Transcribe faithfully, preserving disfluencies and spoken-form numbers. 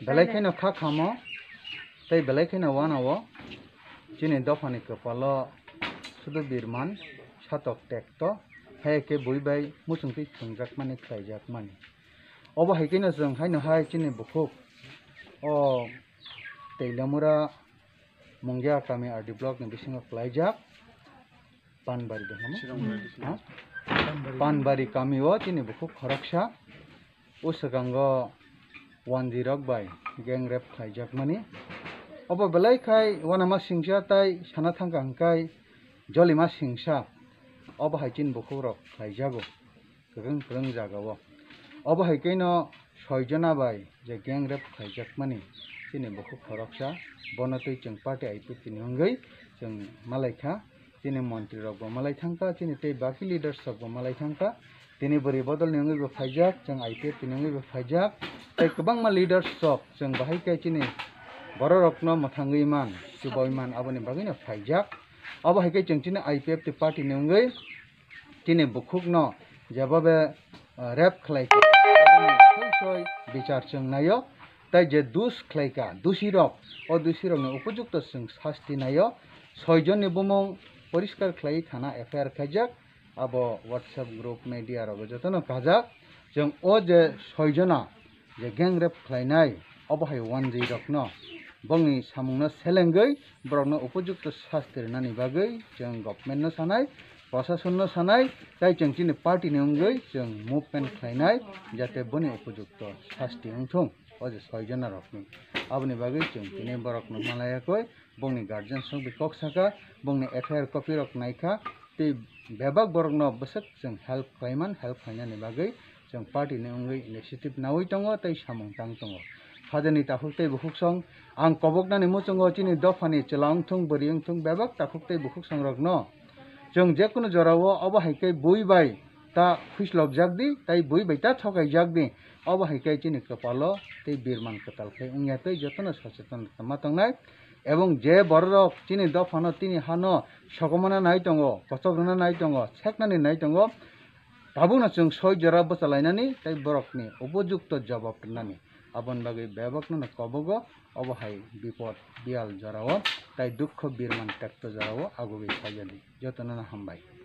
Belai kheno kha khamo, tei belai kheno wanao chini dophani kwpalo sudu birman, satok tekto, hai khe bui bai muchungtwi thwngjakmani, khlaijakmani. Obo hai kheno chwng haino hai chini bukhuk o Teilamura Mungia kami R D block ni bisingo khlaijak. Panbari de hamo? Ha? Panbari kami o chini bukhuk khoroksa. O swkango wanjwi rok bai gang rape khlaijakmani. Obo belai khai wanama singsa tai sana thangkha hwnkhe jolima singsa. Obo hai chini bukhuk rok khlaijago. Kwrwng kwrwng jagao. Obo hai khe no soi jona bai je gang rape khlaijakmani chini bukhuk khoroksa, bono twi chwng party I P F T ni wngwi chwng malai kha, chini montri rok bo malai thang kha, chini tei baki leaders rok bo malai thang kha. Tini bwrwi bodol ni wngwi bo phaijak, chwng I P F T ni wngwi bo phaijak, tei kwbangma leaders rok chwng bahai khe chini borok rokno mwthangwi man, chubawi man, aboni bagwi no phaijak. Obo hai khe chwng chini I P F T party ni wngwi chini bukhukno jeba be, ah, rape khlai kha, aboni soi soi bichar chwng naio, tei je dus khlai kha, dusirok, o dusirokni upojukto chwng sasti naio. Soi jonni bumung poriskar khlai thana F I R khaijak, abo WhatsApp group media rogo jotono kajak. Chwng o je soi jona je gang rape khlainai, obo hai wanjwi rokno bongni samungno selengwi borokno upojukto sasti rwnani bagwi chwng government no sanai, prasasonno sanai, tei chwng chini party ni wngwi chwng movement khlainai, jate boni upojukto sasti wngthung o je soi jona rokni. Aboni bagwi chwng tini borokno malaiya koi, bongni guardian rok bai kok saka, bongni F I R copy rok naikha, tei bebak borokno bwswk chwng help khlaiman, help khlainani bagwi chwng party ni wngwi initiative nawi tongo tei samung tang tongo. Phajani takhuk tei bukhuksong ang koboknani muchungo chini dophani chwla wngthung, bwrwi wngthung, bebak takhuk tei bukhuksong rokno chwng jekunu jorao obo hai khe bui bai ta khuislokjak di, tei bui bai ta thokaijak di. Obo hai khe chini kwpalo tei birman kwtal khe wngya tei jotono socheton ma tongnai. Ebong je bororok chini dophano, tini hano sokomona nai tongo, kochok rwna nai tongo, seknani nai tongo, tabukno chwng soi jora bwchalainani tei borokni upojukto jawab rwnani. Aboni bagwi bebakno kobogo obo hai bipod biyal jorao tei dukho birman tekto jorao agugwi phaijani. Jotono no hambai.